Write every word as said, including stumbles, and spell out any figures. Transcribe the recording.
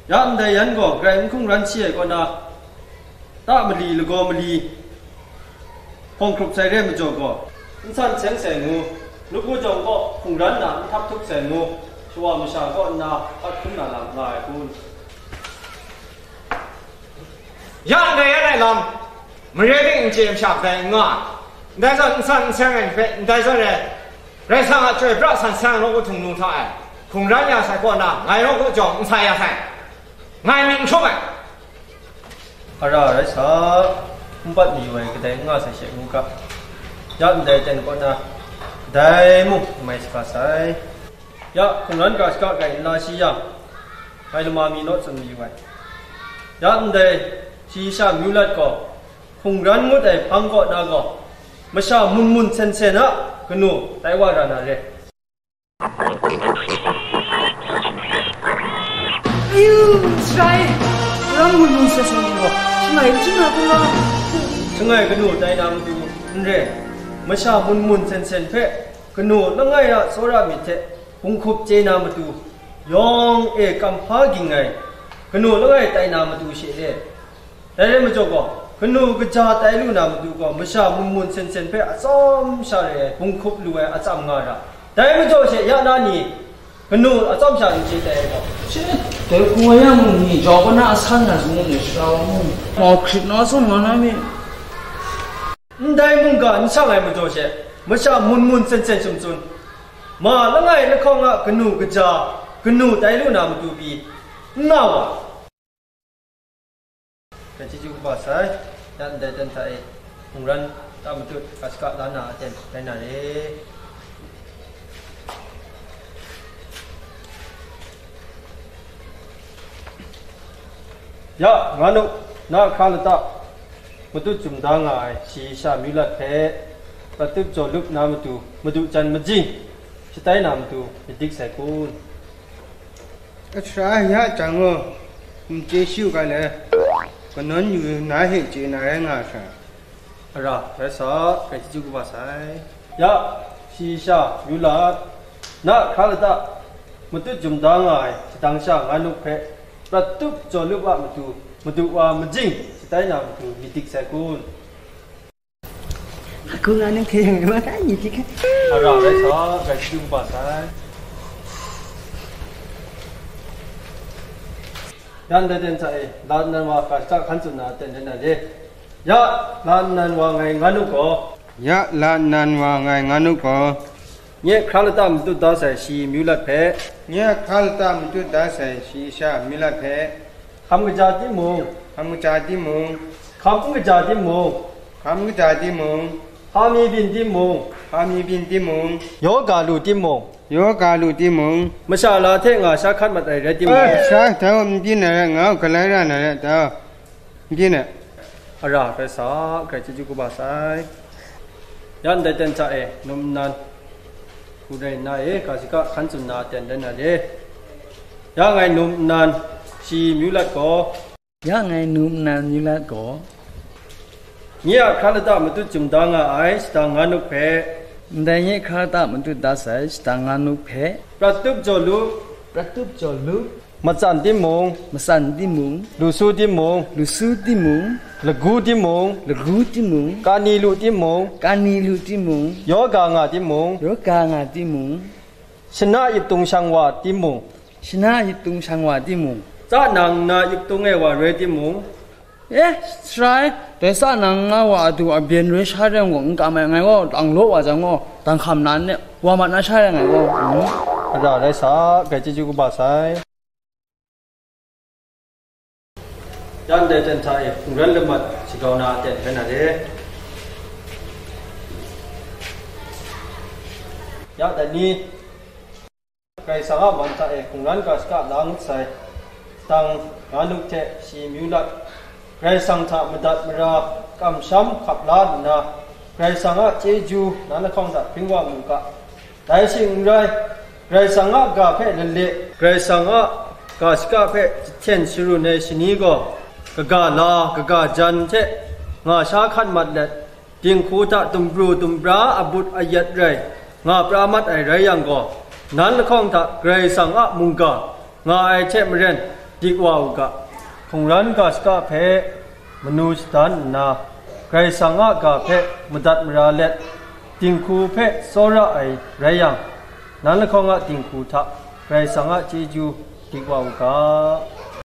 Ya ndai yan gaw grai n hkungran si ai kaw na, ta mali lagaw mali hkawng hkrup sai re ai majaw gaw, n san seng sai ngu, nawku jawng kaw hkungran na n htak htup sai ngu, shawa masha kaw nna hkat hkrum na lam nga ai kun? Ya ndai yan ai lam, mare ting n chye masha kadai n nga ai. Ndai zawn n san n seng ai ni hpe ndai zawn e, Karai Kasang a chyoi pra san seng ai nawku htung nu hta e, hkungran ya sai kaw na, ngai nawku jawng n sa ya sai. Ngai myit n hkrum ai. Ara rai sa, n pat mayu ai kadai n nga sai she ngu ga, ya ndai ten kaw na, kadai mung n mai saga sai. Ya, hkungran ga shaka grai n la shi yang, ngai lama mi naw tsun mayu ai. Ya ndai, shi sha Myu Lat gaw, hkungran ngut ai hpang kaw na gaw, masha mun mun sen sen a kanu tai wa ra na re. Ayu, sai, rang mun mun sen sen gaw, shangai hpyi na hkungran. Shangai kanu tai na matu n re, masha mun mun sen sen hpe, kanu langai a tsawra myit hte hpunghkup chye na matu, yawng e kamhpa ging ai, kanu langai tai na matu she e. Dai rai majaw gaw, kanu kaja tai lu na matu gaw, masha mun mun sen sen hpe atsawm sha re ai hpunghkup lu ai atsam nga ra. Dai majaw she ya na ni, kanu atsawm sha n chye tai ai gaw, she, dai hku wa ya mu ni, jau pa na a san na sung ni, shara wa mu, mau hkrit na sung nga na mi. Ndai mungga n shang ai majaw she, masha mun mun sen sen sumtsun, ma langai lahkawng a kanu kaja, kanu tai lu na matu pyi, n nga wa. Hkrai chyeju kaba sai, ya ndai ten hta e, hkungran ta matut, ga shaka la na aten rai na re. Ya, nga nu, na hkra lata matut jum da nga ai shayi sha Myu Lat hpe prat tup jaw lup na matu, madu jan majing, shatai na matu, myit dik sai kun? Asara ya jang gaw, n chye shu ga le, kanawn yu na hte chye na rai nga a sha. Ara, rai sa, hkrai chyeju kaba sai. Ya, shayi sha Myu Lat, na hkra lata matut jum da nga ai shadang sha Nga Nuk hpe prat tup jaw lup a matu, madu wa majing shatai na matu myit dik sai kun? Hku nga nang hkye yang ai wa kai myit dik ai. Ara rai sa, hkrai chyeju kaba sai. Ya ndai ten hta e, la nnan wa ga shaka hkan tsun na ten rai na re. Ya, la nnan wa ngai Nga Nuk gaw. Ya, la nnan wa ngai Nga Nuk gaw. Nye hkra lata matut da sai shayi Myu Lat hpe. Nye hkra lata matut da sai shayi sha Myu Lat hpe. Hkam kaja timung. Hkam kaja timung. Hkam n kaja timung. Hkam n kaja timung. Hpa mi byin timung. Hpa mi byin timung. Yaw ga lu timung. Yaw ga lu timung. Masha la hte nga sha hkat mat ai rai timung. Eh, sha, dau n byin ai rai nga u, galai ra na rai, dau. N byin ai. Ara, rai sa, hkrai chyeju kaba sai. Ya ndai ten hta e, num nnan, hku rai nna e, ga shaka hkan tsun na ten rai na re. Ya ngai num nnan, shayi Myu Lat gaw. Ya ngai num nnan Myu Lat gaw. Nye a hkra lata matut jum da nga ai shadang Nga Nuk hpe. Ndai nye hkra lata matut da sai shadang Nga Nuk hpe. Prat tup jaw lu. Prat tup jaw lu. Matsan timung. Matsan timung. Lu su timung. Lu su timung. Lagu timung. Lagu timung. Kani lu timung. Kani lu timung. Yaw ga nga timung. Yaw ga nga timung. Shana yip tung shang wa timung. Shana yip tung shang wa timung. Tsa nang nna yip tung ai wa rai timung. Eh, sara e, dai tsa nang nga wa a du a byen rai sha rai gaw, n kam ai, ngai gaw, dang law wa jang gaw, dang hkam na n ne, wa mat na sha rai ngai gaw, mm. Ara rai sa, hkrai chyeju kaba sai. Ya ndai ten hta e, hkungran lamat shagau na aten rai na re. Ya dai ni, Karai Kasang a man hta e hkungran ga shaka la ngut sai, shadang Nga Nuk hte shayi Myu Lat, Karai Kasang hta madat mara kamsham hkap la nna, Karai Kasang a chyeju na lahkawng hta hpring wa mu ga. Dai shing n rai, Karai Kasang a ga hpe lale, Karai Kasang a ga shaka hpe jahten sharun ai shani gaw, kaga la, kaga jan hte nga sha hkan mat let, dinghku hta tumpru tumpra abut ayat rai nga pra mat ai rai yang gaw, nan lahkawng hta Karai Kasang a mungga nga ai hte maren, dik wa u ga, hkungran ga shaka hpe manu shadan nna, Karai Kasang a ga hpe madat mara let, dinghku hpe tsawra ai rai yang, nan lahkawng a dinghku hta Karai Kasang a chyeju dik wa u ga.